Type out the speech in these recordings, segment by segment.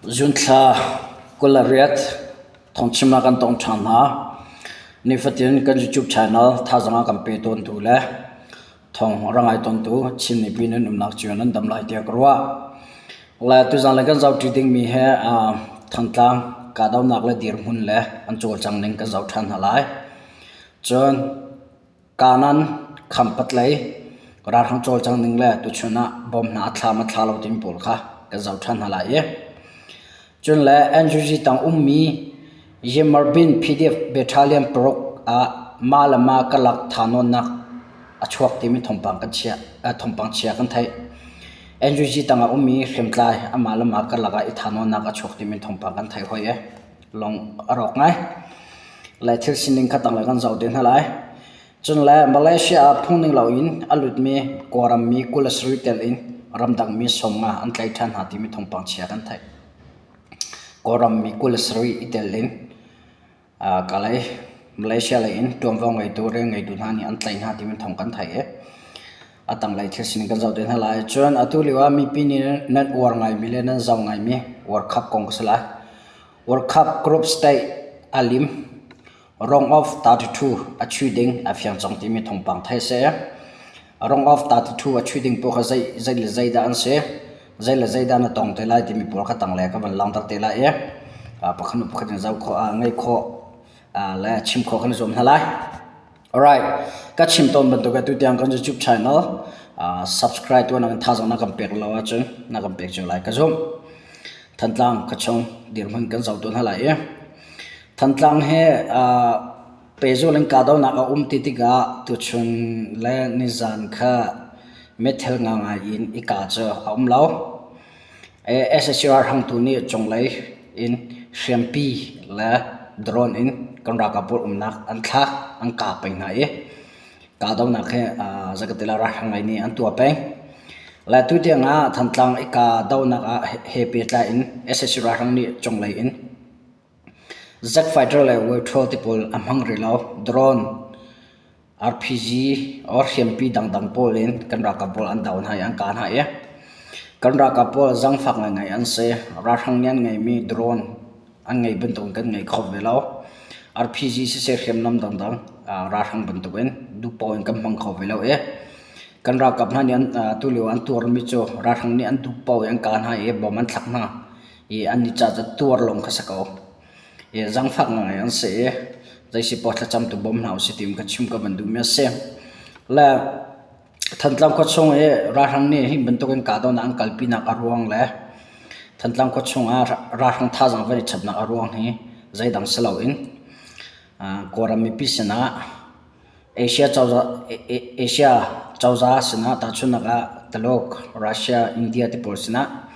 Zunthla 28 thawngchim ah kan tong ṭhan hna. Nifatin kan YouTube channel thazaang a kan pe tawntu le thawng a ra ngai tawntu Chin mipi nan umnak cio nan dam lai tiah ka ruah. Le tuzaan le kan zohṭi dingmi he Thantlang kahdohnak le dirhmun le an cawlcang ning kan zoh ṭhan hna lai. Cun Kanan khampat lei ralhrang cawlcang ning le tuchun ah bom hna a thla ma thla lo timi pawl kha kan zoh ṭhan hna lai i cun le NUG tang ummi Yemarbin PDF Battalion paruk ah mah le mah karlak thahnawnnak a chuak timi thawngpang kan chiah thawngpang chia kan theih. NUG tang ah ummi hriamtlai amah le mah karlak ah i thahnawnnak a chuak timi thawngpang kan theih hoi i lung a rawk ngai. Le thil sining kha tanglei kan zoh te hna lai. Cun le Malaysia ah phungning loin a lutmi Kawlram mi 27 tel in ramdang mi 50 an tlaih ṭhan hna timi thawngpang chia kan theih. Kawlram mi 27 i tel in Kalay Malaysia lei in ṭuanvo ngeitu rian ngeitu hna nih an tlaih hna timi thawng kan theih i a tanglei thil sining kan zoh te hna lai. Cun atu lio ah mipi nih nan uar ngaimi le nan zoh ngaimi World Cup kong ka si lai. World Cup Group Stage a lim. Round of 32 a chuih ding a fiang cang timi thawngpang theih a si. Round of 32 a chuih ding pawl kha zei zei le zei dah an si, zei le zei dah na tong te lai timi pawl kha tanglei ka van langhter te lai i pakhat hnu pakhat in zoh khawh, ngaih khawh le chim khawh kan i zuam hna lai. Alright, ka chim tawn bantuk atu tiang kan YouTube channel subscribe tuah na kan thazaang na kan pek lo ahcun na kan pek cio lai ka zumh. Thantlang khuachung dirhmun kan zoh tawn hna lai i Thantlang he pehzul in kahdohnak a um ti tikah tuchun le nizan kha meithal ngangai in i kah cu a um lo. SSR hangtu nih cunglei in hriampi le drone in kan ralkap pawl umnak an thlak an kah peng hna i kahdohnak hi zakatila ralhrang lei nih an tuah peng. Le tutiang ah Thantlang i kahdohnak ah he pehtlai in sac ralhrang nih cunglei in Jet fighter le Wave ti pawl a hmang rih lo. Drone, RPG or hriampi dangdang pawl in kan ralkap pawl an doh hna i an kah hna i kan ralkap pawl zaangfak ngaingai an si. Ralhrang nih an ngeihmi drone an ngeih bantukin kan ngei kho ve lo. RPG siseh hriamnam dangdang ralhrang bantukin duhpoh in kan hmang kho ve lo i kan ralkap hna nih tulio an tuarmi cu ralhrang nih an duhpoh in an kah hna i bom an thlak hna i an i ca cu tuar lawng kha si ko. I zaangfak ngai an si i zei si poah thlacam tu bawm hna usih ti ka chim ka van duhmi a si. Le Thantlang khuachung i ralhrang nih hi bantukin kahdohnak an kalpinak a ruang le Thantlang khuachung ah ralhrang thazaang van i chapnak a ruang hi zeidang si loin Kawlram mipi sinah Asia cozah Asia cozah sinah tahchunhnak ah Taluk, Russia, India ti pawl sinah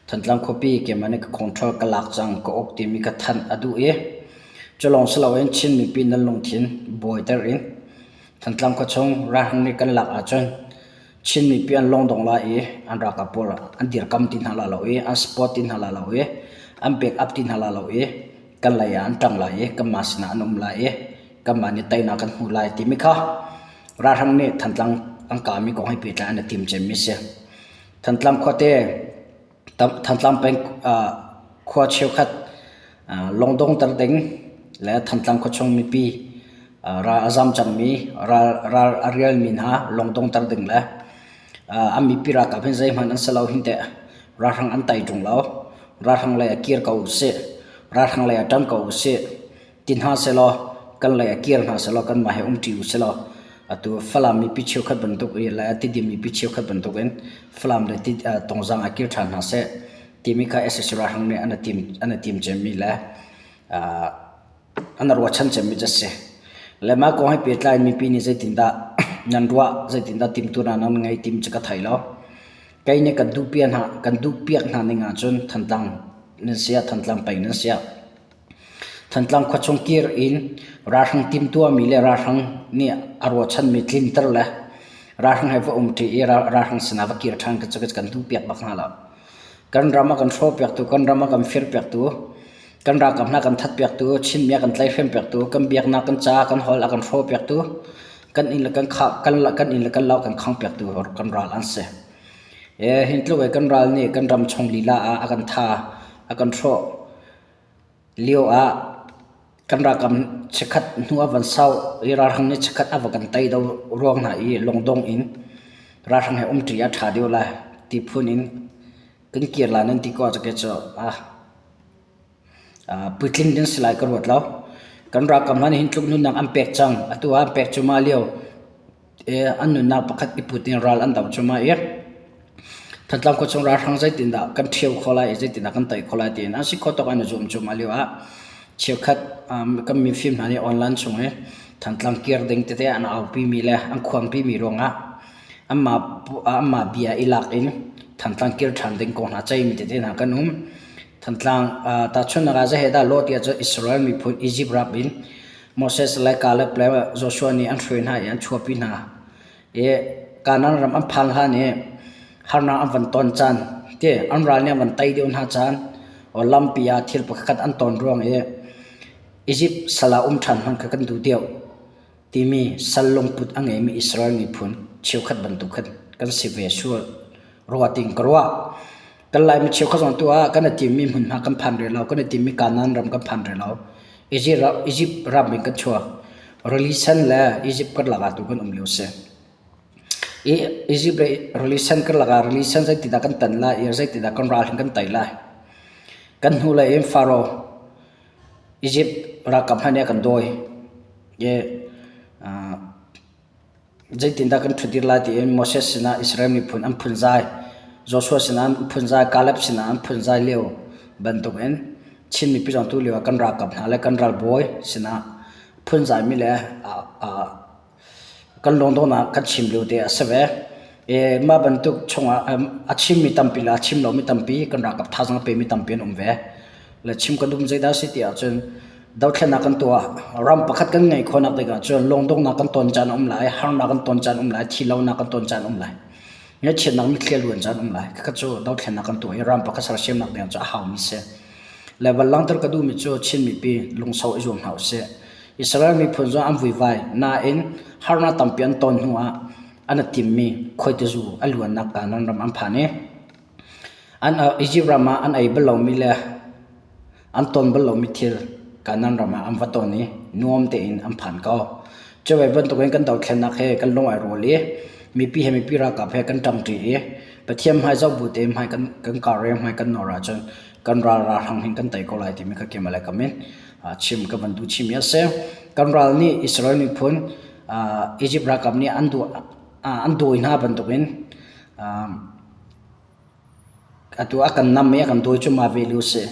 Thantlang khuapi keimah nih ka control ka lak cang ka uk timi ka thanh a duh i cu lawng si loin Chin mipi nan lungthin buaiter in Thantlang khuachung ralhrang nih kan lak ahcun Chin mipi an lungdong lai i an ralkap pawl an dirkam ti hna lai lo i an support ti hna lai lo i an back up ti hna lai lo i kan lei ah an ṭang lai i kanmah sinah an um lai i kanmah nih teinak kan hmu lai timi kha ralhrang nih Thantlang an kahmi kong he pehtlai an i tim cemmi a si. Thantlang khuate Thantlang peng khua cheukhat lungdongter ding le Thantlang khuachung mipi ral a zam cangmi ral a rialmi hna lungdongter ding le an mipi ralkap hin zeihmanh an si lo hin teh ralhrang an tei ṭung lo ralhrang lei ah kir ko usih ralhrang lei ah ṭang ko usih ti hna sehlaw kan lei ah kir hna sehlaw kanmah he umṭi usilaw atu Falam mipi cheukhat bantuk i le Tidim mipi cheukhat bantuk in Falam le Tongzang ah kir ṭhan hna seh timi kha sac ralhrang nih an i tim an i tim cemmi le an i ruahchan cemmi cu a si. Le mah kong he pehtlai in mipi nih zeitindah nan ruah zeitindah timhtuahnak nan ngei timi cu ka thei lo. Kei nih kan duhpiak hna kan duhpiak hna ning ahcun Thantlang nan si ah Thantlang peng nan si ah Thantlang khuachung kir in ralhrang timhtuahmi le ralhrang nih a ruahchanmi tlinter le ralhrang he va umṭi i ralhrang sinah va kir ṭhan cu kan duhpiak bak hna lo. Kan ram a kan hrawhpiaktu, kan ram a kan firpiaktu, kan ralkap hna kan thatpiaktu, Chinmi a kan tlaihhrempiaktu, kan biaknak, kan ca, kan holh a kan hrawhpiaktu, kan inn le kan kha, kan kan inn le kan lo a kan khangpiaktu kan ral an si. Hi tluk i kan ral nih kan ram chung lila ah a kan tha. A kan hrawh lio ah kan ralkap chikkhat hnu a van sau i ralhrang nih chikkhat a va kan tei do ruang hna i lungdong in ralhrang he umṭi a ṭha deuh lai ti phun in kan kir lai nan ti ko ahcun kei cu ah puitling ding si lai ka ruat lo. Kan ralkap hna nih hin tluk nunnak an pek cang. Atu ah an pek cuahmah lio. An nunnak pakhat i put in ral an do cuahmah i Thantlang khuachung ralhrang zeitindah kan ṭhio khawh lai i zeitindah kan tei khawh lai tiin an si khawh tawk an i zuam cuahmah lio ah cheukhat kan mifim hna nih online chung i Thantlang kir ding tete an aupimi le an khuangpimi ruangah anmah bia i lak in Thantlang kir ṭhan ding kong hna ceihmi tete hna kan um. Thantlang tahchunhnak ah zei he dah lawh tiah cun Israel miphun Izipt ram in Moses le Caleb le Joshua nih an hruai hna i an chuahpi hna. I Kanaan ram an phan hlan i harnak an van ton caan ti an ral nih an van tei deuh hna caan lampi ah thil pakhat an ton ruang i Izipt sal ah um ṭhan hmanh kha kan duh deuh timi sal lungput a ngeimi Israel miphun cheukhat bantuk khan kan si ve sual rua tiin ka ruah. Kan Laimi cheukhat zong tu ah kan i timmi hmunhma kan phan rih lo, kan i timmi Kanaan ram kan phan rih lo. Egypt ram in kan chuak. Rili sen le Egypt karlak ah tu kan um lio si. Egypt le rili sen karlak ah rili sen zeitindah kan tan lai i zeitindah kan ral hin kan tei lai. Kan hnulei in Pharaoh Egypt ralkap hna nih a kan dawi. I Zeitindah kan ṭhutdir lai tiin Moses sinah Israel miphun an phunzai, Joshua sinah an phunzai, Kaleb sinah an phunzai lio bantukin Chin mipi zong tu lio ah kan ralkap hna le kan ralbawi sinah phunzaimi le kan lungdonghnak kan chim lio te a si ve. Mah bantuk chungah a chimmi tampi le a chim lomi tampi kan ralkap thazaang a pemi tampi an um ve. Le chim ka duh zeidah a si ti ahcun dothlennak kan tuah ram pakhat kan ngeih khawhnak ding ahcun lungdonghnak kan ton caan a um lai, harnak kan ton caan a um lai, thihlonak kan ton caan a um lai, ngaihchiatnak mitthli a luan caan a um lai. Khakha cu dothlennak kan tuah i ram pakhat sersiamnak ding cu a haumi si. Le van langhter ka duhmi cu Chin mipi lungsau i zuam hna usih. Israel miphun zong an vuivai nain harnak tampi an ton hnu ah an i timmi khuaitizu a luannak Kanaan ram an phan i An Izipt ram ah an ei bal lomi le an ton bal lomi thil Kanaan ram ah an va ton i nuam tein an phan ko. Cu ve bantukin kan dothlennak he kan lung ai rual i mipi he mipi ralkap he kan ṭangṭi i Pathian hmai zoh bu tein hmai kan kan kar i hmai kan nawr ahcun kan ral ralhrang hin kan tei ko lai timi kha keimah le kam in chim ka van duh chihmi a si. Kan ral nih Israel miphun Izipt ralkap nih an duh an dawi hna bantukin Atu a kan nam i a kan dawi cu mah ve lio si.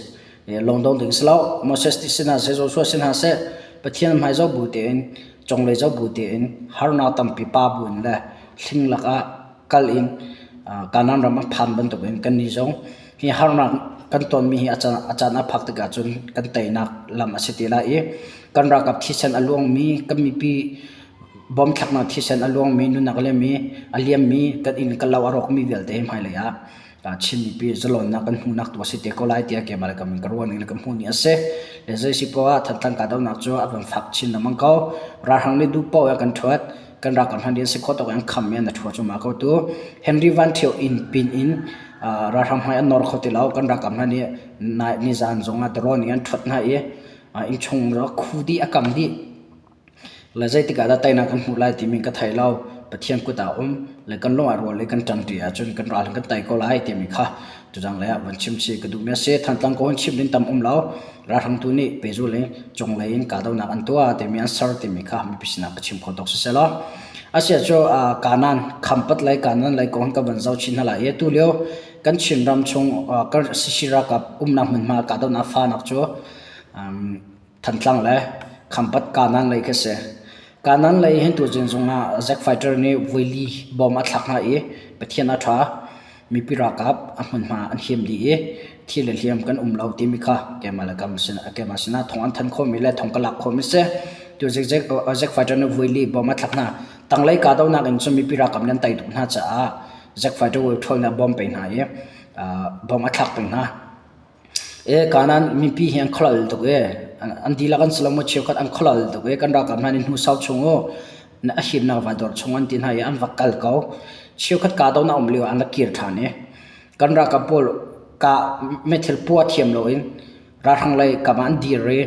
Lungdong ding si lo. Moses ti si hna seh, Joshua si hna seh, Pathian hmai zoh bu tein, conglei zoh bu tein, harnak tampi pa bu in le hling lakah kal in Kanaan ram a phan bantukin kannih zong hi harnak kan tonmi hi a caan a phak tikah cun kan teinak lam a si te lai i kan ralkap thisen a luangmi kan mipi Bom thlaknak thisen a luangmi, nunnak a liammi, a liammi, kan inn kan lo a rawkmi vialte hi hmailei ah Chin mipi zalawnnak kan hmuhnak tu a si te ko lai tiah keimah le ka min ka ruah ning le ka hmuh ni a si. Le zei si poah ah Thantlang kahdohnak cu a van fak chin lengmang ko. Ralhrang nih duh paoh in a kan ṭhuat. Kan ralkap hna nih an si khawh tawk in an kham i an ṭhua cuahmah ko tu. Henry Van Ṭhio inn pin in ralhrang hmai an nawr kho ti lo. Kan ralkap hna nih nizan zong ah drone in an ṭhuat hna i innchung khu dih a kang dih. Le zeitik ah dah teinak kan hmuh lai timi ka thei lo. Pathian kut ah um le kan lung ah rual i kan ṭangṭi ahcun kan ral kan tei ko lai timi kha tuzang lei ah van chim chih ka duhmi a si. Thantlang ko in chim ding tam um lo. Ralhrang tu nih pehzul in cunglei in kahdohnak an tuah timi an ser timi kha mipi sinah ka chim kho tuk siselaw. Asiah cu Kanaan khampat lei Kanaan lei kong ka van zoh chin hna lai i atu lio kan Chin ram chung kan CC ralkap umnak hmunhma kahdohnak fanak cu Thantlang le Khampat Kanaan lei khi a si. Kanaan lei hin tuzing zongah Zack Fighter nih voili bom a thlak hna i Pathian a ṭha. Mipi ralkap a hmunhma an him dih i thi le hliam kan um lo timi kha keimah le kam sin keimah sinah thawng an thanh khawhmi le thawng ka lak khawhmi si. Tu Zack Fighter nih voili bom a thlak hna. Tanglei kahdohnak in cun mipi ralkap nih an tei tuk hna caah Zack Fighter ṭhawl nih a bom peng hna i bom a thlak peng hna. Kanaan mipi hi an khualal tuk ee. An dihlak an si lo maw cheukhat an khualal tuk ee. Kan ralkap hna nih hnu sau chung u a himnak vai dawr chung an ti hna i an va kal ko. Cheukhat kahdohnak um lio ah an ra kir ṭhan i kan ralkap pawl Kah meithal pua thiam loin ralhrang lei kam ah an dir i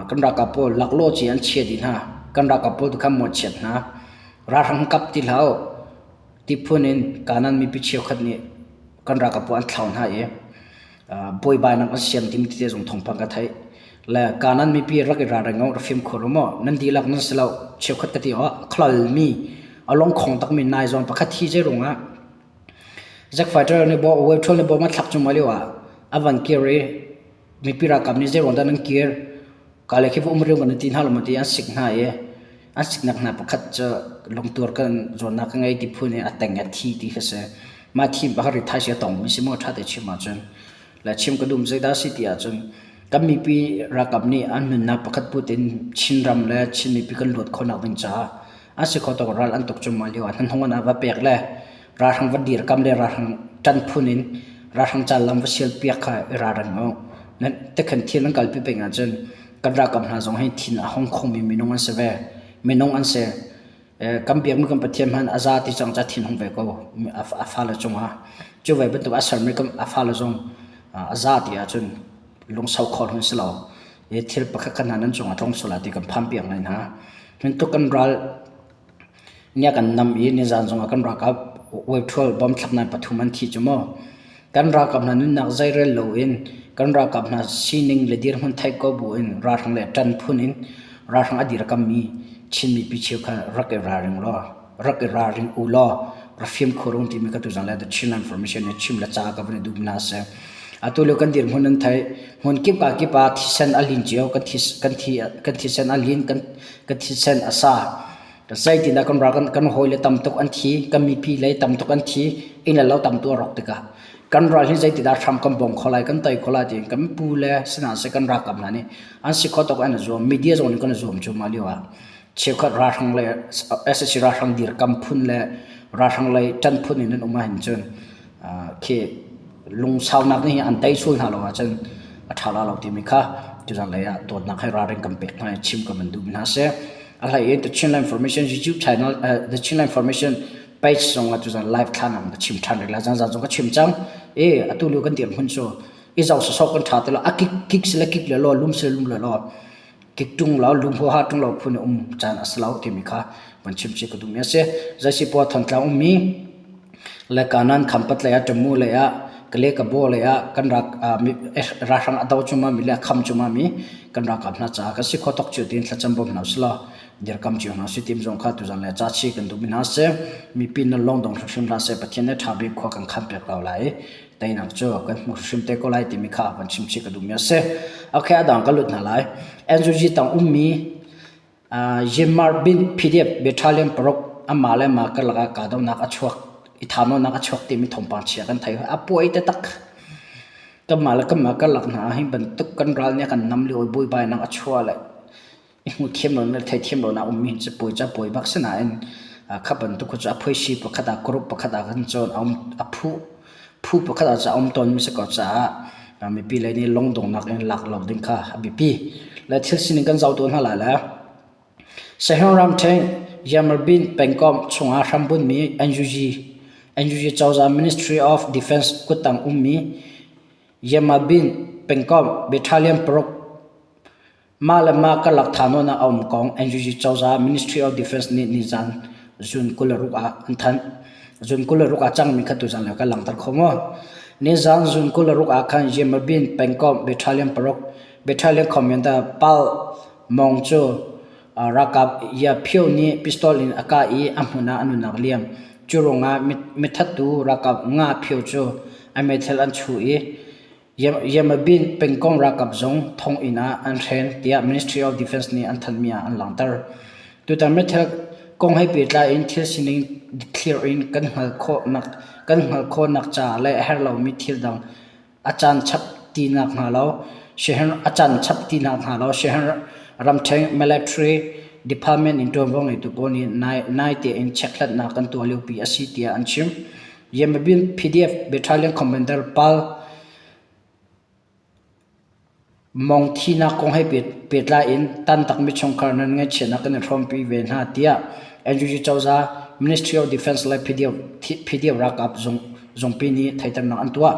kan ralkap pawl laklawh ci an chia dih hna. Kan ralkap pawl tu kha an mawhchiat hna. Ralhrang kap ti hlah u ti phun in kanan mipi cheukhat nih kan ralkap pawl an thlau hna i buaibainak an siam timi tete zong thawngpang ka theih. Le kanan mipi rak i ralring u, rak fimkhur u mu. Nan dihlak nan si lo. Cheukhat ka ti awk a khlolmi, a lungkhong takmi nai zawn pakhat thi zei ruangah Zack fighter nih Wave nih bom a thlak cuahmah lioah a van kir i mipi ralkap nih zeiruang dah nan kir? Ka le khi va um riam kan ti hna lo maw ti an sik hna i an siknak hna pakhat cu lungtur kan zawnnak ka ngei ti phun in a teng i a thi ti kha si. Mah thi pakhat ri thaisi a tongmi si maw ṭha te chim ahcun. Le chim ka duh zeidah si ti ahcun kan mipi ralkap nih an nunnak pakhat put in Chinram le Chin mipi kan luat khawhnak ding caah an si kho tuk ral an tuk cuahmah lio ah hnahnawh an va pek le ralhrang va dirkam le ralhrang ṭan phun in ralhrang ca lam va sial piak kha i ralring u. Nan tikhan thil an kalpi peng ahcun kan ralkap hna zong hi thin a hung khomi minung an si ve. Minung an si. Kan biakmi kan Pathian hmanh a za ti cang ca thin hung ve ko a fale cungah. Cu ve bantuk a sermi a fale zong a za ti ahcun lungsau kho hun si lo. I thil pakhat khat hna nan cungah tlung sual lai ti kan phan piak ngai hna. Hintuk kan ral nia kan nam i nizan zongah kan ralkap wave bom thlaknak pathum an thi cu mu. Kan ralkap hna nunnak zeirel loin kan ralkap hna sining le dirhmun theih ko buin ralhrang le ṭan phun in ralhrang a dirkammi Chin mipi cheukhat rak i ralring law rak i ralring u law rak fimkhur um timi ka tuzan le The Chinland Information nih chim le ca ka van i duh hna seh. Atu lio kan dirhmun an theih. Hmun kip ka kip ah thisen a lin cio, kan thi kan thisen a lin, kan kan thisen a sa. Zeitindah kan ral kan kan hawile tam tuk an thi, kan mipi lei tam tuk an thi, inn le lo tam tuk a rawk tikah kan ral hi zeitindah hram kan bong kho lai, kan tei kho lai tiin kan pu le sihmanhsehlaw kan ralkap hna nih an si kho tuk an i zuam. Media zong nih kan i zuam cuahmah lio ah cheukhat ralhrang le sac ralhrang dirkam phun le ralhrang lei ṭan phun in an um ahhin cun khi lungsaunak nih an tei sul hna lo ahcun a ṭha la lo timi kha tuzan lei ah dawtnak he ralring kan pek hna i chim kan van duh hna seh. A hlei in The Chinland Information YouTube channel The Chinland Information page zong ah tuzan live thlan ka chim ṭhan rih la zan zan zong ka chim cang. I atu lio kan dirhmun cu i zoh sawsawh kan ṭha ti lo a kik kik sile kik le law lum sile lum le law kik ṭung lo lum huaha ṭung lo phun um caan a si lo timi kha van chim chih ka duhmi a si. Zeisipoah Thantlang ummi le Kanan Khampat lei ah Tamu lei ah Kale Kabaw lei ah kan rak ralhrang a do cuahmah mi le a kham cuahmah mi kan ralkap hna caah kan si kho tuk cio tiin thlacam bawm hna usilaw dirkam cio hna usih tim zong kha tuzan le ca chi kan duhmi hna si. Mipi nan lawng dong hrimhrim hlah seh Pathian nih ṭha bik khua kan khan piak ko lai i teinak cu kan hmuh hrimhrim te ko lai timi kha van chim chih ka duhmi a si. Okay, a dang ka lut hna lai. NUG tang ummi Yinmarbin PDF Battalion paruk anmah le mah karlak ah kahdohnak a chuak i thahnawnnak a chuak timi thawngpang chia kan theih. A puai taktak. Kanmah le kanmah karlak hna ah hi bantuk kan ral nih a kan nam lio i buaibainak a chuah le i hmu thiam lo le theithiam lo nak ummi cu puai cu a puai bak si nain kha bantuk cu a phuaisi pakhat ah group pakhat ah khan cun a um a phu phu pakhat ah cun a um tawnmi si ko caah mipi lei nih lungdonghnak in lak lo ding kha a biapi. Le thil sining kan zoh tawn hna lai le Saheng ramṭhen Yamarbin pengkomh chungah hrambunhmi NUG NUG cozah Ministry of Defense kuttang ummi Yamarbin pengkomh Battalion paruk Mah le mah karlak thahnawnnak a um kong NUG cozah Ministry of Defense nih nizan June 26 ah an thanh. June 26 ah cangmi kha tuzan lio kan langhter kho maw? Nizan June 26 ah khan Yemabin pengkomh Battalion paruk Battalion Commander Pal Mong cu ralkap Ya Phyo nih pistol in a kah i a hmun ah a nunnak liam. Cu ruangah mithattu ralkap Nga Phyo cu a meithal an chuh i Yamabin pengkomh ralkap zong thonginn ah an hren tiah Ministry of Defense nih an thanhmi ah an langhter. Tutan meithal kong he pehtlai in thil sining dikthliar in kan hngalh khawhnak kan hngalh khawhnak caah le a herh lomi thil dang a caan chap ti nakhnga lo a caan chap ti nakhnga lo ramṭhen military department in ṭuanvo ngeitu pawl nih nai tein chekhlatnak kan tuah liopi a si tiah an chim. Yemabin PDF Battalion Commander Pal Mong thinak kong he pehtlai in tantakmi chungkhar nan ngaihchiatnak kan i hrawmpi ve hna tiah NUG cozah Ministry of Defense le PDF ralkap zungpi nih theihternak an tuah.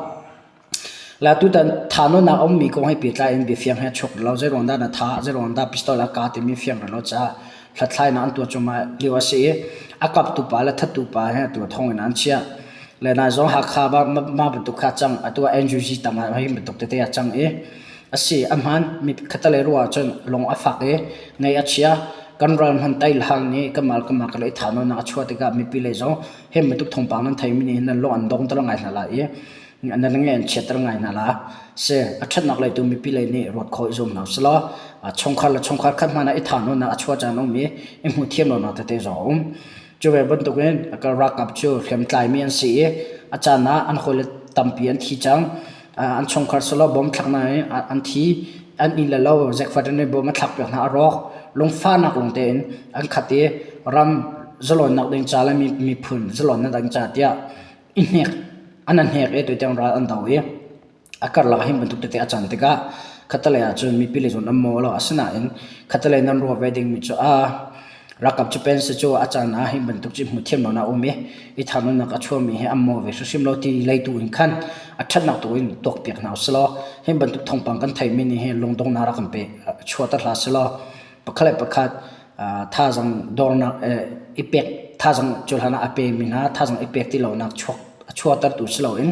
La tutan thahnawnnak a ummi kong he pehtlai in biafiang he a chuak rih lo. Zeiruang dah na thah, zeiruang dah pistol a kah timi fiang rih lo caah hlathlainak an tuah cuahmah lio a si i a kaptu pa le thattu pa he atu thong in an chiah. Le nai zong Hakha mah bantuk kha a cang. Atu ah NUG tang ah hi bantuk tete a cang i a si a hmaan. Mi khatalei ruah ahcun lung a fak i ngaih a chia. Kan ral hman tai hlang nih kanmah le kanmah kan i thahnawnnak a chuah tikah mipi lei zong hi bantuk thawngpang nan theimi nih hin nan lung an dongter ngai hna lai i nan nge an chiatter ngai hna la. Si a ṭhatnak lei tu mipi lei nih ruat khawh i zuam hna usih law chungkhar le chungkhar khat hmanh ah i thahnawnnak a chuah caan a um i i hmuh thiam lonak tete zong a um. Cu ve bantukin ka ralkap cu hriamtlaimi an si i a caan ah an hawile tampi an thi cang. An chungkhar selaw bom thlaknak in an thi. An inn le lo zekfat in bom a thlakpiak hna a rawk. Lungfahnak lawng tein an khat i ram zalawnnak ding ca le miphun zalawnnak ding ca tiah i hnek an i hnek i tuitiang ral an do i a karlak ah hin bantuk tete a can tikah khattelei ah cun mipi lei zawn an maw lo. Asinain khattelei nan ruah ve dingmi cu a ralkap cu pen si cu a caan ah hi bantuk cu hmuh thiam lonak a um i i thahnawnnak a chuahmi hi an maw ve hrimhrim lo ti lei tu in khan a ṭhatnak tu in tuakpiak hna usih law hi bantuk thawngpang kan theihmi nih hin lungdonghnak rak kan pe chuahter hlah seh law pakhat le pakhat thazang dornak i pek thazang cu hlan ah a pemi hna thazang i pek ti lonak chuak a chuahtertu si loin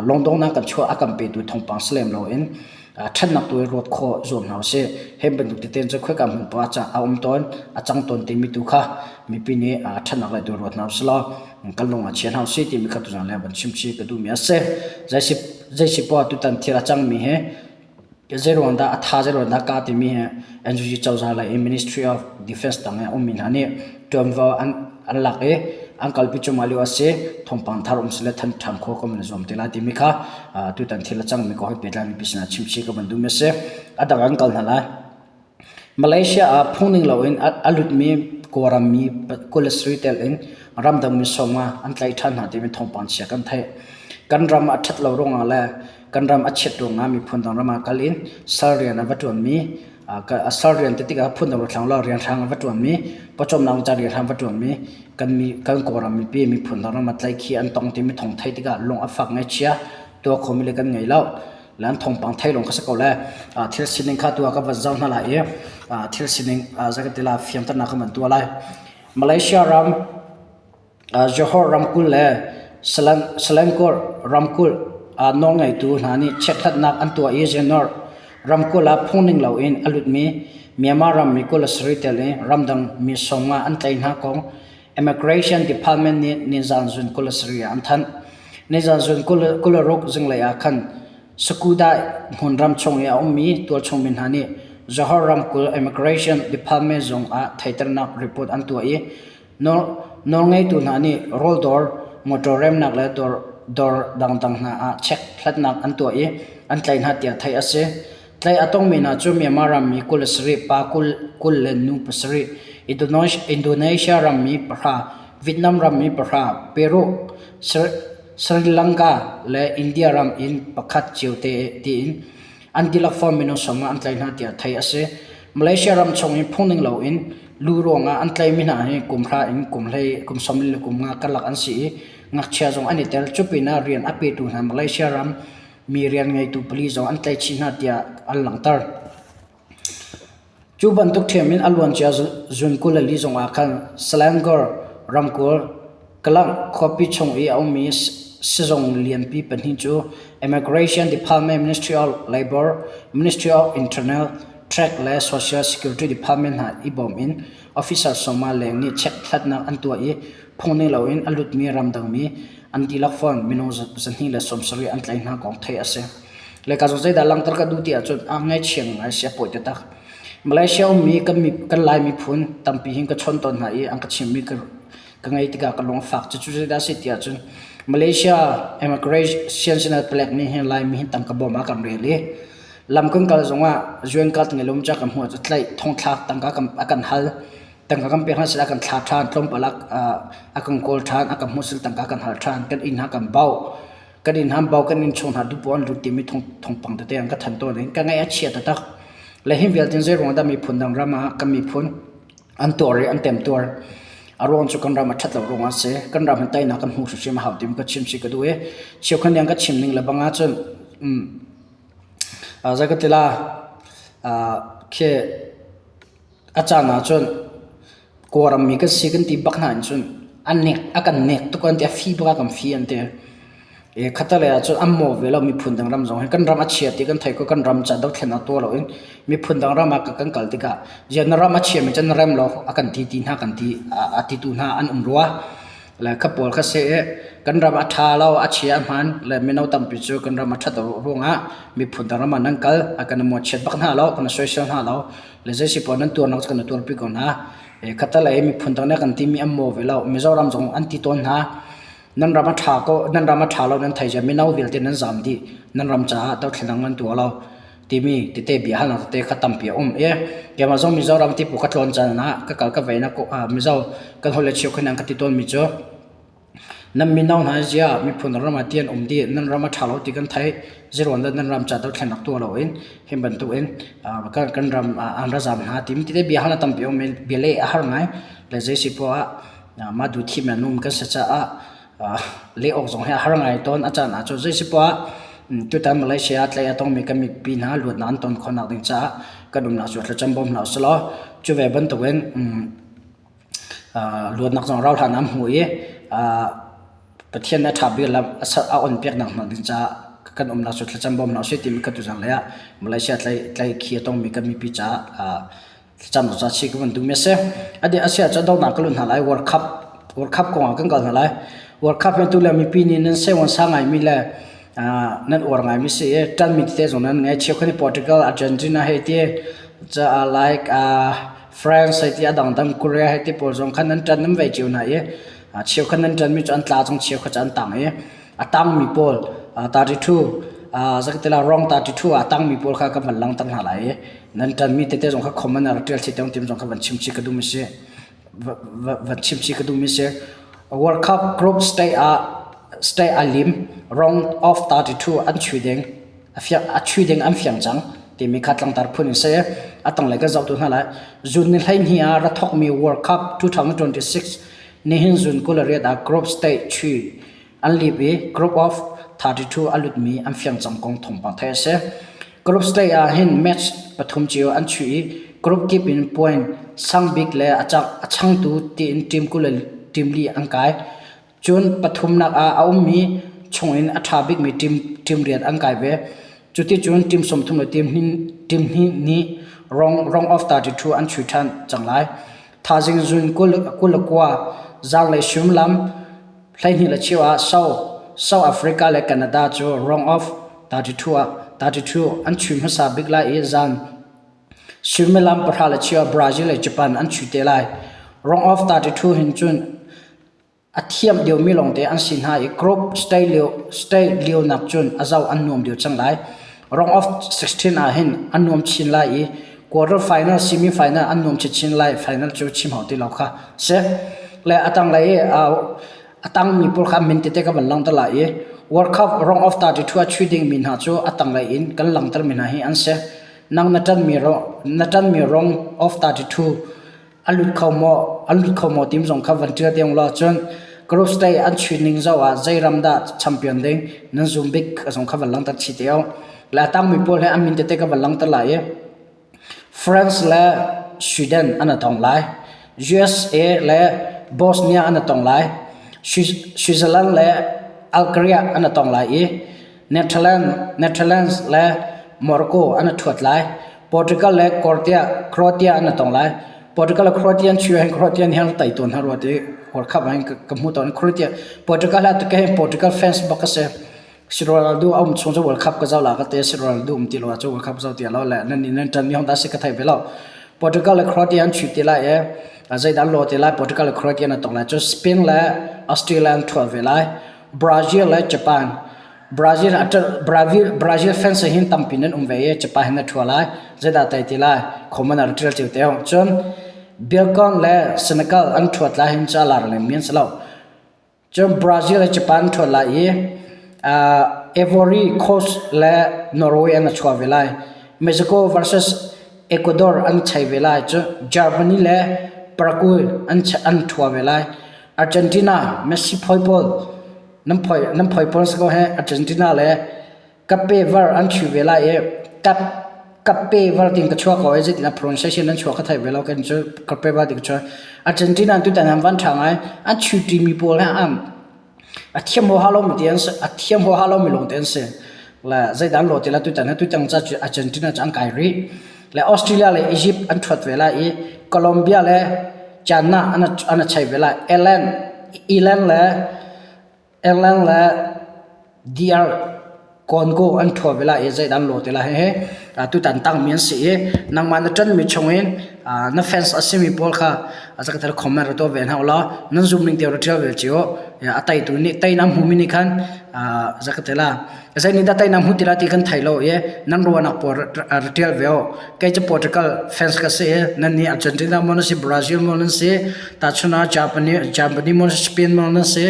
lungdonghnak kan chuah a kan petu thawngpang si lem loin ṭhatnak tu i ruat khawh zuam hna usih. Hi bantuk tete cu khoika hmun poah ah a um tawn, a cang tawn timi tu kha mipi nih ṭhatnak lei tu ruat hna usih law kan lung ah chia hna usih timi kha tuzaan le van chim chih ka duhmi a si. Zei si poah tutan thil a cangmi hi Zeiruang dah a tha zeiruang dah ka timi hi NUG cozah lei i Ministry of Defence tang i a ummi hna nih ṭuanvo an an lak i an kalpi cuahmah lio a si. Thawngpang thar um sile than ṭhan khawh kan i zuam te lai timi kha tutan thil a cangmi kong he pehtlai mipi sinah chimchih ka van duhmi a si. A dang an kal hna lai. Malaysia ah phungning loin a lutmi Kawlram mi 23 tel in ramdangmi sawmnga an tlaih ṭhan hna timi thawngpang chia kan theih. Kan ram a ṭhat lo ruangah le kan ram a chiat ruangah miphun dang ram ah kal in sal rian a va ṭuanmi sal rian ti tikah phundang rethlang lo rianhrang a va ṭuanmi pawcawmnak ca rianhrang a va ṭuanmi kan mi kan Kawlram mipi miphun dang ram ah tlaihkhih an tong timi thawng theih tikah lung a fak ngaihchia tuah khomi le kan ngei lo. Lan thawngpang thei lawng kha si ko le thil sining kha tu ah ka van zoh hna lai i thil sining zei kan ti lai fianternak ka van tuah lai. Malaysia ram Johor ramkulh le Selangor ramkulh nawlngeitu hna nih chekhlatnak an tuah i Johor ramkulh ah phungning loin a lutmi Myanmar rammi 27 tel in ramdang mi 50 an tlaih hna kong Immigration Department nih nizan zun 27 ah an thanh. Nizan zun 26 zinglei ah khan Sakudai hmunram chung i a ummi tualchung mi hna nih Johor ramkulh Immigration Department zung ah theihternak report an tuah i nawlngeitu hna nih rawldawr, motor remnak le dawr dangdang hna ah check hlatnak an tuah i an tlaih hna tiah theih a si. Tlaih a tongmi hna cu Myanmar rammi 27, pa 20 le nu 7, Indonesia rammi pahra, Vietnam rammi pahra, Peru, Sri Lanka le India ram in pakhat cio tiin an dihlak fawn minung sawm an tlaih hna tiah theih a si. Malaysia ram chung i phungning loin lu ruangah an tlaihmi hna hi kum hra in kum hlei kum 40 le kum nga karlak an si i ngakchia zong an i tel. Cu pinah rian a petu hna Malaysia ram mi rian ngeitu pali zong an tlaihchih hna tiah an langhter. Cu bantuk ṭhiam in a luancia zun 24 zong ah khan Selangor ramkulh Klang khuapi chung i a ummi sizung lianpi pahnih cu Immigration Department, Ministry of Labor, Ministry of Internal Trade le Social Security Department hna i bawm in officer sawma leng nih chekhlatnak an tuah i phungning loin a lutmi ramdangmi an dihlak fawn minung 270 an tlaih hna kong theih a si. Le ka zong zeidah langhter ka duh ti ahcun a ngaihchia ngai si a pawi taktak. Malaysia ummi kan, kan Lai miphun tampi hin ka chawn tawn hna i an ka chimmi ka, ka ngei tikah ka lung a fak. Cucu zeidah a si ti ahcun Malaysia immigration sinah palek nih hin Laimi hin tangka bawm a kan rel i lam kan kal zongah UN card ngei lo ca kan hmuh ahcun tlaih thongthlak tangka a kan hal. Tangka kan pek hna sila kan thla ṭhan, tlawmpal ah a kan kawl ṭhan, a kan hmuh sil tangka kan hal ṭhan, kan inn hna kan bauh. Kan inn hna bauh, kan innchung hna duhpoah an lut timi thawngpang tete an ka thanh tawn i ka ngaih a chia taktak. Le hi vialte zei ruang dah miphun dang ram ah kan miphun an tuar i an temtuar. A ruang cu kan ram a ṭhat lo ruangah a si. Kan ram hin teinak kan hmuh hrimhrim a hau timi ka chim si ka duh i cheukhat nih an ka chim ning le bang ahcun. Zei ka ti la khi a caan ahcun Kawlram mi kan si kan ti bak hna in cun a nek a kan nek tuk an ti a fi bak a kan fi an ti. I khattelei ahcun an maw ve lo miphun dang ram zong hi kan ram a chia ti kan theih ko kan ram ca dothlennak tuah loin miphun dang ram ah kan kal tikah ziah na ram a chiami cu na rem lo a kan ti ti hna kan ti a titu hna an um rua. Le kha pawl kha seh i kan ram a ṭha lo a chia a hmaan le mino tampi cu kan ram a ṭhat ruangah miphun dang ram ah nan kal a kan i mawhchiat bak hna lo kan i soisel hna lo. Le zei si poah nan tuarnak cu kan i tuarpi ko hna. Khattelei miphun dang nih a kan timi an maw ve lo. Mizoram zong an ti tawn hna. Nan ram a ṭha ko, nan ram a ṭha lo nan thei cia mino vialte nan zaam dih. Nan ram caah dothlennak nan tuah lo timi tete bia halnak tete kha tampi a um i keimah zong Mizoram tipu ka tlawn caan ah ka kal ka vei na Mizo kan holh le cheukhat nih an ka ti tawnmi cu Nan mino hna ziah miphun ram ah ti an um dih, nan ram a ṭha lo ti kan theih. Zeiruang dah nan ram ca dothlennak tuah loin hi bantukin kan ram ah an ra zaam hna timi tete bia hal a tampi a um i bia leh a har ngai. Le zei si poah ah mah duh thim le num kan si caah leh awk zong hi a har ngai tawn. A caan ahcun zei si poah ah tutan Malaysia ah tlaih a tongmi kan mipi hna luatnak an ton khawhnak ding caah kan umnak cu thlacam bawm hna usih law cu ve bantukin Luatnak zong rauhhlan an hmu i Pathian nih a ṭha bik lam a on piaknak hna ding caah kan umnak cu thlacam bawm hna usih timi kha tuzan lei ah Malaysia tlaihkhih a tongmi kan mipi caah thlacam zungzal chih ka van duhmi a si. A dih a si ahcun dohnak ka lut hna lai World Cup World Cup kong ah kan kal hna lai. World Cup hi atu le mipi nih nan seh-uan-sa ngaimi le nan uar ngaimi si i ṭanmi tete zong nan ngei. Cheukhat nih Portugal, Argentina hei ti caah like France hei ti a dangdang Korea hei ti pawl zong khan nan ṭan nan vei cio hna i cheukhat nan ṭanmi cu an tla cang cheukhat cu an tang i a tangmi pawl 32 zakatila wrong 32 a tangmi pawl kha ka van langhter hna lai i nan ṭanmi tete zong kha comment ah rak ṭial chih tiang zong kha van chim chih ka duhmi si van chim chih ka duhmi si World Cup group stage ah stage a lim round of 32 an chui ding a chui ding an fiang cang timi kha tlangtar phun in si. A tanglei kan zoh tu hna lai. June ni 12 ah ra thawkmi World Cup 2026 nihin June 28 ah group stage chui an lip i group of 32 a lutmi an fiang cang kong thawngpang theih a si. Group stage ah hin match pathum cio an chuih i group kip in point sang bik le a changtu tiin team 20 le team li an kai. Cun pathumnak ah a ummi chungin a ṭha bikmi team, team riat an kai ve. Cuticun team 30 le team team hnih nih round, round of 32 an chuih ṭhan cang lai. Thaizing June 29 zaanglei suimilam 12:15 ah South, South Africa le Canada cu round of 32 ah 32 an chuih hmasa bik lai i zan suimilam 10:15 ah Brazil le Japan an chuih te lai. Round of 32 hin cun A thiam deuhmi lawngte an si hna i group stage lionak cun a zoh an nuam deuh cang lai. Round of 16 ah hin an nuam chin lai i quarter final, semi final an nuam chinchin lai. Final cu chim hau ti lo kha si. Le a tanglei i a tangmi pawl kha min tete ka van langhter lai i World Cup round of 32 a chuih dingmi hna cu a tanglei in kan langhtermi hna hi an si. Nang na ṭanmi na ṭanmi round of 32 a lut kho maw an lut kho maw tim zong kha van ṭial te law cun group stage an chuih ning zoh ah zei ram dah champion ding nan zum bik zong kha van langhter chih te le a tangmi pawl he an min tete ka van langhter lai i France le Sweden an tong lai USA le Bosnia an tong lai Switzerland le Algeria an tong lai i Netherlands le Morocco an i ṭhuat lai. Portugal le Croatia an i tong lai. Portugal le Croatia an chuih ahhin Croatia nih an tei tawn hna rua ti World Cup ahhin ka hmu tawn. Croatia Portugal ah tuke Portugal fans bak ka si. Si Ronaldo a um chung cu World Cup ka zoh la ka te si Ronaldo um ti lo ahcun World Cup zoh ti lo le nan nan ṭan mi hong dah si ka thei ve lo. Portugal le Croatia an chuih ti lai i zeidah an law ti lai Portugal le Croatia an tong lai. Cun Spain le Australia an ṭhuat ve lai. Brazil le Japan Brazil Brazil Brazil fans hin tampi nan um ve i Japan hin na ṭhua lai zeidah tai ti lai comment ah ṭial cio te cun Belgium le Senegal an ṭhuat lai hin ca lar lengmi an si lo cun Brazil le Japan an ṭhuat lai i Ivory Coast le Norway an chuah ve lai Mexico versus Ecuador an chei ve lai cun Germany le Paraguay an an ṭhua ve lai Argentina Messi phoi pawl nan phoi nan phoi pawl si ko he Argentina le. Cape Verde an ṭhi ve lai i Cape Verde tiin ka chuak ko i zeitin a pronunciation an chuak ka thei ve lo kan cu Cape Verde ti ka chuak. Argentina tutan an van ṭha ngai. An ṭhiṭimi pawl he an a thiam huaha lomi ti an si. A thiam huaha lomi lawngte an si. Le zeidah an lawh ti lai tutan hi tutan ca cu Argentina cu an kai rih. Le Australia le Egypt an ṭhuat ve lai i Colombia le China an an a chei ve lai. Ireland Ireland le Ireland le DR Congo an ṭhuat ve lai i zeidah an lawh te lai hihi tutan tangmi an si i nangmah na ṭanmi chungin na fans a simi pawl kha zakhat comment ra tuah ve hna ulaw nan zum ning te ra ṭial ve cio. A teitu nih teinak hmumi nih khan zakhat la zei nih dah teinak hmu ti lai ti kan thei lo i nan ruahnak pawl ra ṭial ve u. Kei cu Portugal fans ka si i nan nih Argentina maw nan si Brazil maw nan si tahchun ah Germany Germany maw Spain maw nan si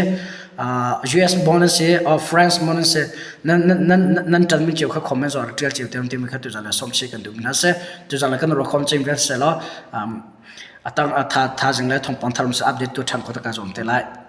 US maw nan si or France maw nan si nan nan nan ṭanmi cio kha comment zong rak ṭial cio te timi kha tuzan le sawm si kan duh hna si tuzan le kan ruakhom cing vial se law a tar tha thazing le thawngpang thar update tu ṭhan kho ta ka zuam te lai.